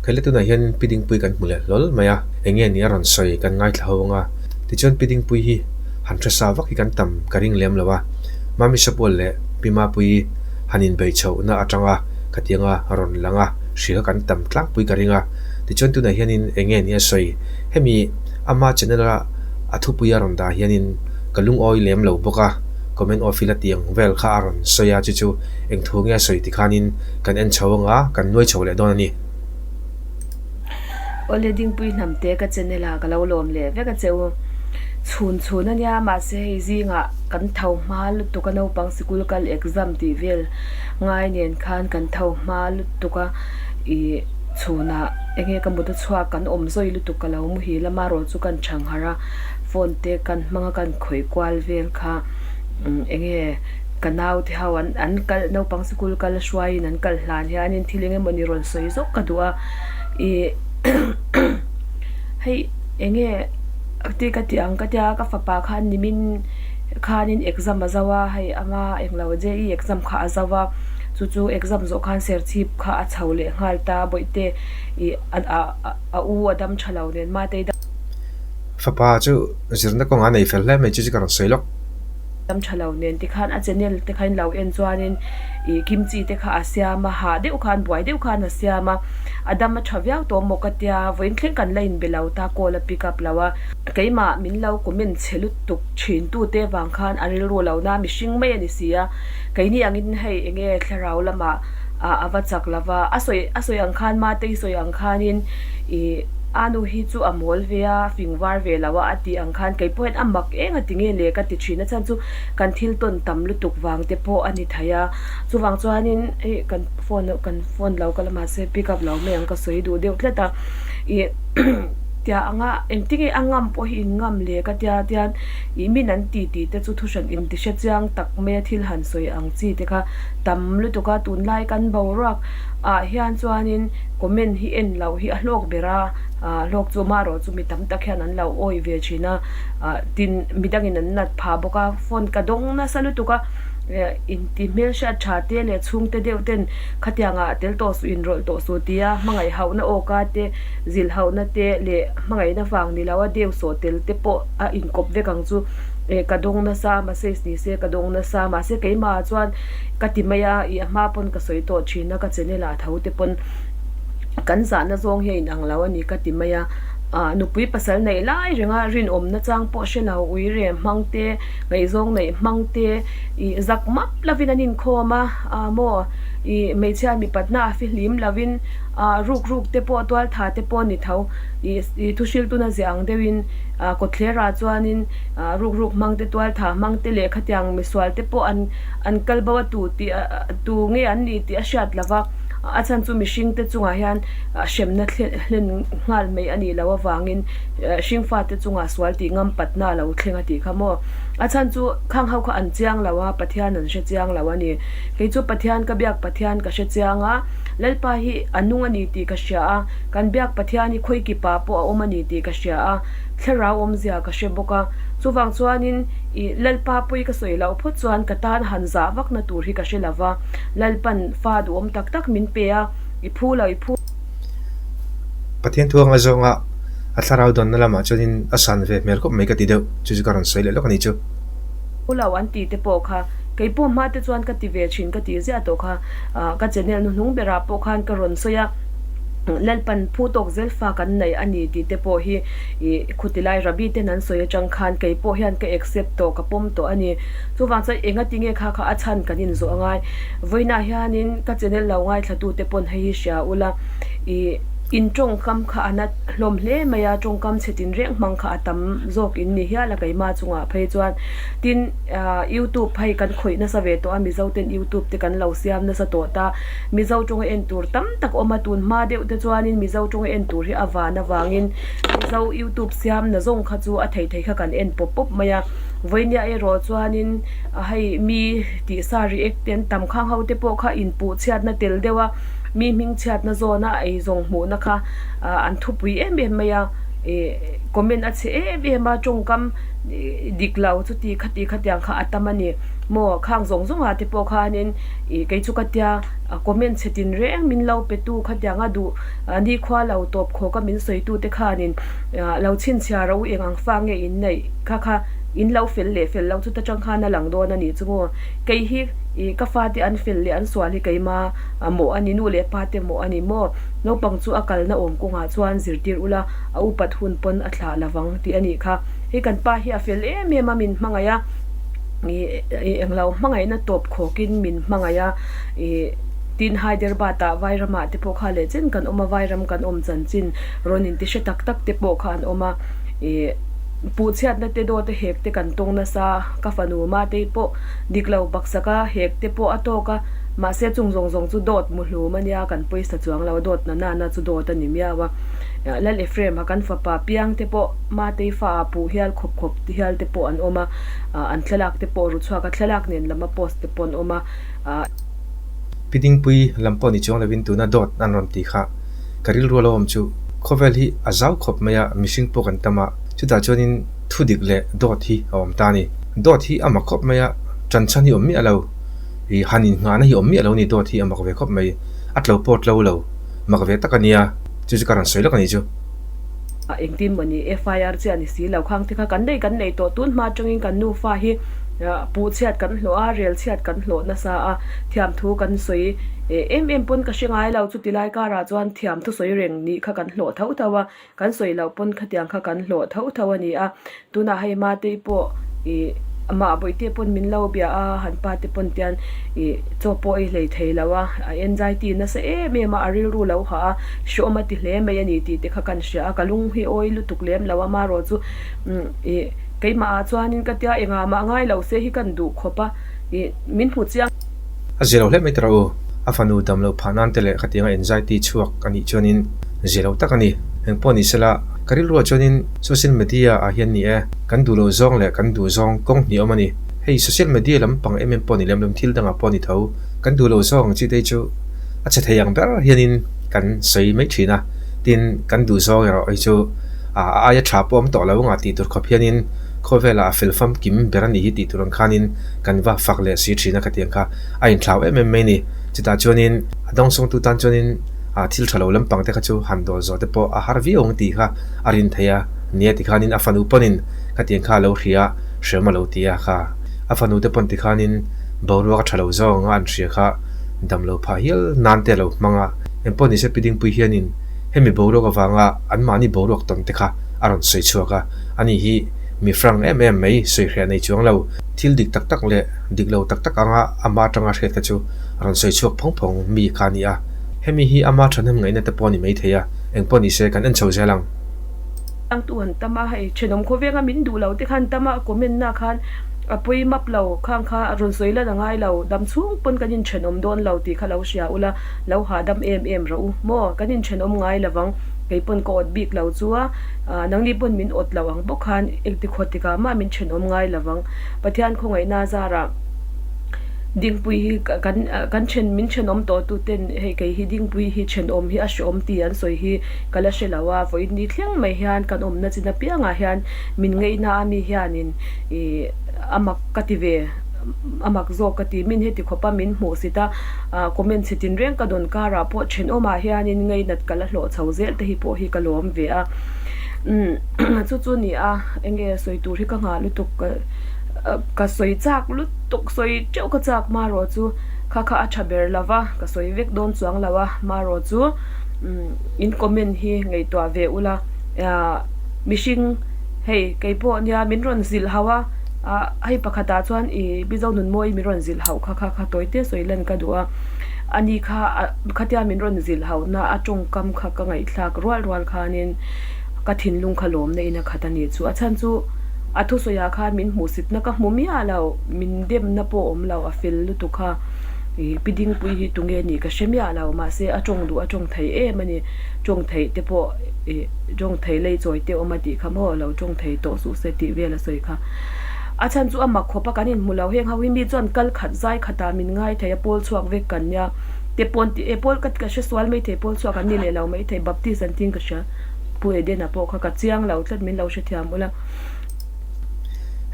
Khaile tunah hian Pi Dingpui kan hmu leh hlawl mai a, eng nge ni a rawn sawi kan ngaithla ho anga, tichuan Pi Dingpui hi han hre sa vak hi kan tam ka ring lem lo a, Mami Sapual leh Pi Mapuii han inbei chhohna atanga khatianga rawn lang a hria kha kan tam tlangpui ka ring a, tichuan tunah hianin eng nge ni a sawi hemi ama channel a a thupui a rawn dah hianin ka lungawi lem lo bawk a, comment off ila tiang vel kha a rawn sawi a, chu chu eng thu nge a sawi tikhanin kan en chho anga kan nuai chho leh dawn a ni. Awle Dingpui Hnamte ka channel ah ka lo lawm leh vek a che u. Chhun chhun a nia mahse hei zingah kan tho hma lutuk a naupang sikul kal exam tih vel ngai nen khan kan tho hma lutuk a ih chhunah enge ka mut a chhuak kan awm zawi lutuk ka lo muhil a marawh chu kan chhang harh a phone te kan hmang a kan khawih kual vel kha enge ka nau te ho an an kal naupang sikul kal hruaiin an kal hlan hianin thil eng emawni rawn sawi zawk ka duh a ih hei enge ti ka ti ang ka tia ka fapa khan nimin khanin exam a zo a hei anga englo JEE exam kha a zo a chu chu exam zawh khan serchhip kha a chho leh nghal ta bawihte ih a u a dam tha lo nen matei Fapa chu zirna kawngah a nei fel hle mai chu chu ka rawn sawi lawk. Dam tha lo nen tikhan a channel te kha in lo en chuanin ih kimchi te kha a siam a, hah deuh khan buai deuh khan a siam a, a dam a tha viau tawh maw ka tia, vawiin thleng kan la inbe lo ta call a pick up lo a. Keimah min lo comment chhe lutuk thin tu te vang khan a rilru lo na mihring mai a ni si a, keini angin hei enge thlarau lamah a va chak lo va, a sawi a sawi ang khan Matei sawi ang khanin ih a nu hi chu a mawl ve a, fing var ve lo a a tih ang khan kei pawh hian a mak eng a ti nge le ka ti thin a chhan chu kan thil tawn tam lutuk vang te pawh a ni thei a chuvang chuanin hei kan phone kan phone lo kal a mahse pick up lo mai ang ka sawi duh deuh tlat a ih tia anga engtin nge a ngam pawh hi in ngam le ka tia tian ih min an ti tih te chu thuhran in ti hre chiang tak mai a thil han sawi ang chi te kha tam lutuk a tunlai kan boruak ah hian chuanin comment hi en loh hi a hlawk ber a hlawk chu marawh chu mi tam tak hian an lo awih ve thin a tin midangin an nat phah bawk a phone ka dawng nasa lutuk a inti hmelhriat tha te leh chhungte deuh ten khatiangah tel tawh suh inrawlh tawh suh tia hmangaih hauhna awka te zilh hauhna te leh hmangaihna vang ni lo a deu sawh tel te pawh a inkawp vek ang chu ka dawng nasa a message ni se ka dawng nasa mahse keimah chuan ka ti mai a ih a hma pawn ka sawi tawh thin a ka channel ah tho te pawn kan zahna zawng hi a inang lo a ni ka ti mai a ah nupui pasal neih lai renga rinawmna chang pawh hre lo ui rem hmang te ngaihzawng neih hmang te ih zak map lovin an inkhawm a ah maw ih hmeichhia mipatna a fihlim lovin ah ruk ruk te pawh tual tha te pawh ni tho ih ih thu hriltuna ziah ang deuhin ah kawtthler ah chuanin ah ruk ruk hmang te tual tha hmang te leh khatiang misual te pawh an an kal bo a tu tih tu nge an nih tih a hriat lova a chhan chu mihring te chungah hian hremna hlen nghal mai a nih loh avangin hringfate chungah sual tih ngam patna a lo thleng a tih kha maw. A chhan chu khang ho kha an chiang lo a, Pathian an hre chiang lo a ni. Kei chu Pathian ka biak Pathian ka hre chiang a, Lalpa hi a nung a ni tih ka hria a, kan biak Pathian hi khawi kipa pawh a awm a ni tih ka hria a, thlarau awmzia ka hre bawk a. Chuvang chuanin i Lalpa pawi ka sawi loh phawt chuan ka tan han zah vakna tur hi ka hre lo va, Lalpan fa duhawm tak tak min pe a, i phu lo i phu. Pathian thu anga zawnga a thlarau dawnna lamah chuanin a san ve hmel khawp mai ka ti deuh, chu chu ka rawn sawi leh lawk a ni chu. Phu lo an tih te pawh kha kei pawh hma te chuan ka ti ve thin ka tih ziah tawh kha, ka channel hnuhnung berah pawh khan ka rawn sawi a, Lalpan phu tawk zel fa kan nei a ni tih te pawh hi ih khutilai Rabbi ten an sawi atang khan kei pawh hian ka accept tawh ka pawm tawh a ni. Chuvang chuan engati nge kha kha a chhan kan inzawh a ngai. Vawiinah hianin ka channel lo ngaithlatute pawn hei hi hria ula ih in tawngkam kha a na hlawm hle mai a, tawngkam chhe tinreng hmang kha a tam zawk in ni hial a keimah chungah phei chuan. Tin ah youtube hei kan khawih nasa ve tawh a Mizo ten youtube te kan lo siam nasa tawh ta. Mizo tawnga en tur tam tak awm a tun hma deuh te chuanin Mizo tawnga en tur hi a van avangin Mizo youtube siam na zawng kha chu a thei thei kha kan en pawp pawp mai a. Vawinia erawh chuanin hei mi tihsa react te an tam khang ho te pawh kha inpuh chhiatna tel deuh a, mi hming chhiatna zawna ei zawng hmuhna kha an thupui em em mai a. Ih comment a chhe em em a, tawngkam dik lo chuti khati khatiang kha a tam a ni maw? Khang zawng zawng ah te pawh khanin ih kei chu ka tia comment chhe tin reng min lo pe tu khatiang a duh nikhua lo tawp khawk a min sawi tu te khanin lo chhinchhiar a u eng ang fa nge in neih kha kha in lo fel leh fel lo chuta tang khan a lang dawn a nih chu maw? Kei hi ih ka fate an fel leh an sual hi keima mawh a ni nu leh pa te mawh a ni maw? Naupang chu a kalna awm kawngah chuan zirtir ula a upat hun pawn a thlah lovang tih a nih kha. Hei kan pa hi a fel em em a, min hmangaih a, ih englo hmangaihna tawp khawkin min hmangaih a, ih tin Hyderabad ah Vairamah te pawh kha leh chen kan awm a, Vairam kan awm chanchin rawn inti hre tak tak te pawh kha an awm a, ih puhchhiatna te dawt a hek te kan tawng nasa, ka fanu Matei pawh dik lo baksak a hek te pawh a tawk a, mahse chung zawng zawng chu dawt muhlum a nia kan pawisa chuang lo, dawt na nana chu dawt a ni miau a. Lal Ephraim a kan fapa piang te pawh Matei fa ah puh hial khawp khawp hial te pawh an awm a, an thlalak te pawh ru chhuak a, thlalak nen lama post te pawh an awm a. Pi Dingpui lam pawh ni chuang lovin tuna dawt an rawn ti kha ka rilru a lo awm chu khawvel hi a zau khawp mai a, mihring pawh kan tam a, chutah chuanin thu dik leh dawt hi a awm ta a ni. Dawt hi a mak khawp mai a, ṭanchhan hi awm miah lo, ih han innghahna hi awm miah lo a ni, dawt hi a mak ve khawp mai, a tlo pawh tlo lo. Mak ve tak a nia, chu chu ka rawn sawi lawk a nih chu. A engtin maw ni FIR chiah ni si lo khang te kha kan nei kan nei tawh tun hma atangin kan nufa hi puh chhiat kan hlawh a, rel chhiat kan hlawh nasa a, thiamthu kan sawi em em pawn ka hre ngai lo, chuti lai karah chuan thiamthu sawi reng nih kha kan hlawh tho tho a, Kan sawi loh pawn khatiang kha kan hlawh tho tho a ni a, tunah hei Matei pawh ih amah Bawihte pawn min lo bia a, han pa te pawn tian ih chaw pawh ei hlei thei lo a, a anxiety nasa em em a, a rilru lo hah a, hreawm a ti hle mai a ni tih te kha kan hria a, ka lung hi awi lutuk lem lo a, amarawh chu ih keimah ah chuanin ka tia engah mah ngai lo se hi kan duh khawp a, ih min hmu chiang. A zia lo hle mai tawh u. A fanu dam loh phah nan te leh khatianga anxiety chhuak a nih chuanin zia lo tak a ni. Engpawh ni sela, ka rilruah chuanin social media ah hian ni e, kan duh loh zawng leh kan duh zawng kawng hnih awm a ni. Hei social media lampang em em pawh ni lem lo, thil dangah pawh ni tho. Kan duh loh zawng ang chi te hi chu a chhe thei ang ber hianin kan sawi mai thin a, tin kan duh zawng erawh hi chu a aia tha pawh awm tawh lo anga tih tur khawp hianin khawvelah a fel famkim ber a nih hi tih tur ang khanin kan va fak leh si thin a khatiang kha a inthlau em em mai ni. Chutah chuanin a dawngsawngtu tan chuanin ah thil tha lo lampang te kha chu han dawl zawh te pawh a har viau ang tih kha a rin theih a nia tikhanin a fanu pawnin khatiang kha a lo hria hrem a lo ti a kha. A fanu te pawn tikhanin boruak a tha lo zawng anga an hria kha dam lo phah hial nan te a lo hmang a. Engpawh nise Pi Dingpui hianin hemi boruak avanga anmahni boruak tawn te kha a rawn sawi chhuak a, ani hi mi frank em em mai sawi hriah nei chuang lo. Thil dik tak tak leh dik lo tak tak anga ama atanga hriat kha chu rawn sawi chhuak phawng phawng mi kha a ni a. Hemi hi ama thahnem ngaihna te pawh a ni maithei a, engpawh ni se kan en chho zel ang. Tangtu han tam a, hei thenawm khawvenga min duh lo te khan tam a, comment na khan a pawi map lo, khang kha rawn sawi lan a ngai lo, dam chhung pawn kan inthenawm dawn lo tih kha lo hria ula, lo hahdam em em rawh u maw, kan inthenawm ngai lovang, kei pawn ka awt bik lo chu a. Nangni pawn min awt lo ang bawk khan engti khaw tikah mah min thenawm ngai lo vang. Pathian khawngaihna zarah Dingpui hi kan kan then min thenawm tawh tu ten hei kei hi Dingpui hi thenawm hi a hreawm tih an sawi hi ka la hre lo a, vawiin ni thleng mai hian kan awmna chin apiangah hian min ngaihna a mi hianin ih a mak ka ti ve a mak zawk ka ti min heti khawpa min hmuh sit a comment chhe tinreng ka dawn karah pawh thenawmah hianin ngainat ka la hlawh chho zel te hi pawh hi ka lawm ve a umm chu chu ni a enge sawi tur hi ka nghah lutuk ka ka sawi chak lutuk sawi teuh ka chak marawh chu kha kha a tha ber lo va ka sawi vek dawn chuang lo a marawh chu umm in comment hi ngaihtuah ve ula ahh mihring hei kei pawh nia min rawn zilh hauh a ah hei pakhatah chuan ih Mizo nunmawi min rawn zilh hauh kha kha kha tawi te sawi lan ka duh a ani kha ah khatia min rawn zilh hauh na a tawngkam kha ka ngaihthlak rual rual khanin ka thinlung kha lawmna in a khat a ni chu. A chhan chu a thusawiah khan min hmuhsitna ka hmu miah lo, min demna pawh awm lo, a fel lutuk kha. Ih Pi Dingpui hi tunge nih ka hre miah lo, mahse a tawng duh a tawng thei em a ni. Tawng theih te pawh ih tawng thei lei chawi te awm a tih kha maw lo tawng thei tawh suh se tih vel a sawi kha. A chhan chu a mak khawp a kan inhmu lo, heng ho hi mi chuan kal khat zai khatah min ngai thei a, pawl chhuak vek kan nia. Te pawn tih e pawl ka ka hre sual mai thei pawl chhuak an ni leh lo mai thei baptist an tin ka hria Pu Edena pawh kha ka chiang lo tlat min lo hrethiam ula.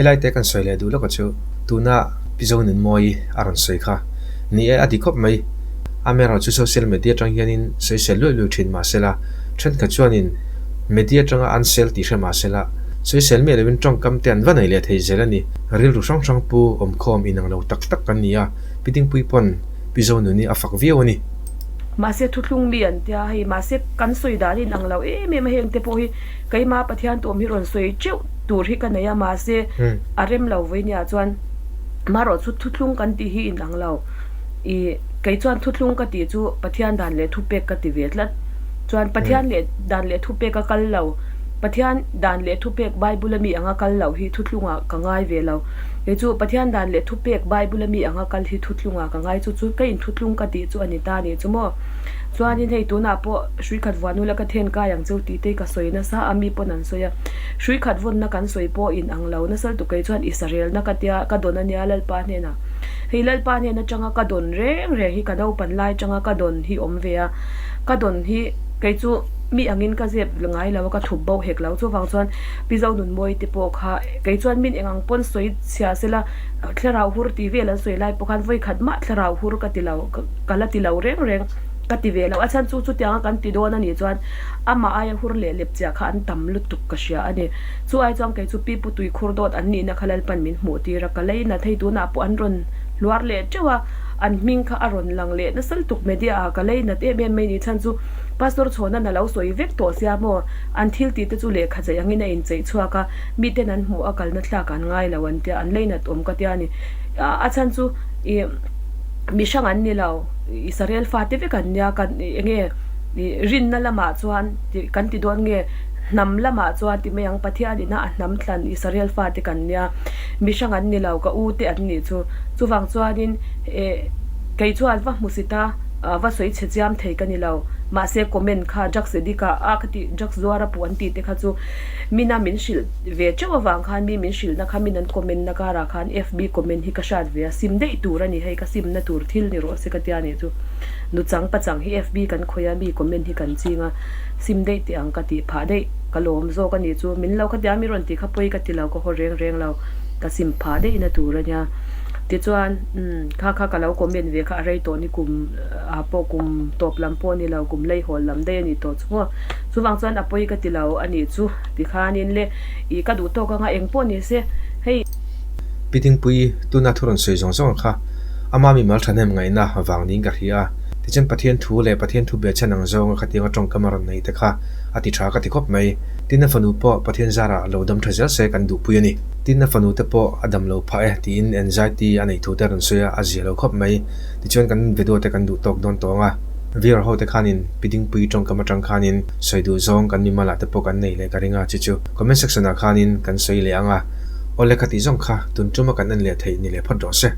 Helai te kan sawi leh duh lawk a chu tuna Pi Zonunmawii a rawn sawi kha ni e a ti khawp mai. Amaherawhchu chu social media atang hianin sawisel luih luih thin mahsela thenkhat chuanin media atanga an sel tih hre mahsela sawisel miah loin tawngkam te an va nei leh thei zel a ni. Rilru hrang hrang pu awmkhawm inang lo tak tak kan ni a, Pi Dingpui pawn Pi Zonuni a fak viau a ni. Mahse thuthlung mi an tia hei mahse kan sawi dan in ang lo em em a heng te pawh hi keima Pathian tuam hi rawn sawi teuh tur hi ka nei a mahse a rem lo vawi nia chuan marawh chu thuthlung kan tih hi in ang lo i kei chuan thuthlung ka tih chu Pathian dan leh thupek ka ti ve tlat chuan Pathian leh dan leh thupek a kal lo Pathian dan leh thupek Bible a mi anga kal lo hi thuthlungah ka ngai ve lo kei chu Pathian dan leh thupek Bible a mi anga kal hi thuthlungah ka ngai chu chu ka in thuthlung ka tih chu a ni ta a nih chu maw. Chuanin hei tunah pawh hrui khat vuan ula ka then kai ang cheu tih te ka sawi nasa a, mi pawn an sawi a. Hrui khat vawnna kan sawi pawh in ang lo nasal tuk kei chuan Israelna ka tia ka dawn a nia Lalpa hnenah. Hei Lalpa hnen atanga ka dawn reng reng hi ka naupan lai atanga ka dawn hi awm ve a. Ka dawn hi kei chu mi angin ka zep ngai lo a, ka thup bo hek lo. Chuvang chuan Pi Zonunmawii te pawh kha kei chuan min eng ang pawn sawi chhia sela Thlarau hur tih vel an sawi lai pawh khan vawi khat mah thlarau hur ka ti lo, ka la ti lo reng reng ka ti ve lo. A chhan chu chutianga kan ti dawn a nih chuan amah aia hur leh lep chiah kha an tam lutuk ka hria a ni. Chu ai chuan kei chu pi pu tui khur dawt an nihna kha Lalpan min hmuh tir a, ka lei nat hei tunah pawh an rawn hluar leh teuh a, an hming kha a rawn lang leh nasa lutuk media ah ka lei nat em em mai ni chhan chu Pastor Chhawnan a lo sawi vek tawh sia maw, an thil tih te chu lehkha chei angin a incheih chhuak a, Miten an hmuh a kalna thlak an ngai lo an tia, an leinat awm ka tia ni. A chhan chu ih mi hrang an ni lo, Israel fate vek an nia, kan eng nge ih rinna lamah chuan tih kan ti dawn nge hnam lamah chuan ti mai ang Pathian ina a hnam thlan Israel fate kan nia, mi hrang an ni lo ka u te an nih chu. Chuvang chuanin eh kei chuan va hmusit a, va sawi chhe chiam thei ka ni lo. Mahse comment kha drugs addict ah a ka tih drugs zuar a puh an tih te kha chu Mina min hrilh ve teuh avang khan mi min hrilhna kha min an comment na karah khan FB comment hi ka hrat ve a, sim daih tur a ni hei ka simna tur thil ni rawh se ka tia nih chu nuchang pachang hi FB kan khawih a mi comment hi kan ching a sim daih teh ang ka tih phah daih ka lawm zawk a nih chu min lo khatia mi rawn tih kha pawi ka ti lo ka haw reng reng lo ka sim phah daih na tur a nia tichuan umm kha kha ka lo comment ve kha a rei tawh ni kum ah pawh kum tawp lam pawh a ni lo kum leihawl lam daih a ni tawh chu maw. Chuvang chuan a pawi ka ti lo a nih chu tikhanin le ih ka duh tawk anga eng pawh ni se hei. Pi Dingpui tuna thu rawn sawi zawng zawng kha ama mimal thahnem ngaihna vang niin ka hria a, tichuan Pathian thu leh Pathian thu behchhan ang zawnga khatianga tawngkam a rawn nei te kha a ti tha ka ti khawp mai. Tin a fanu pawh Pathian zarah lo dam tha zel se kan duhpui a ni. Tin a fanu te pawh a dam lo phah e tiin anxiety a neih thu te a rawn sawi a, a zia lo khawp mai. Tichuan kan video te kan duh tawk dawn tawng a. Viewer ho te khanin Pi Dingpui tawngkam atang khanin sawi duh zawng kan mimal ah te pawh kan nei leh ka ring a, chu chu comment section ah khanin kan sawi leh ang a, awle kha tih zawng kha tun tuma kan en leh theih ni leh phawt rawh se.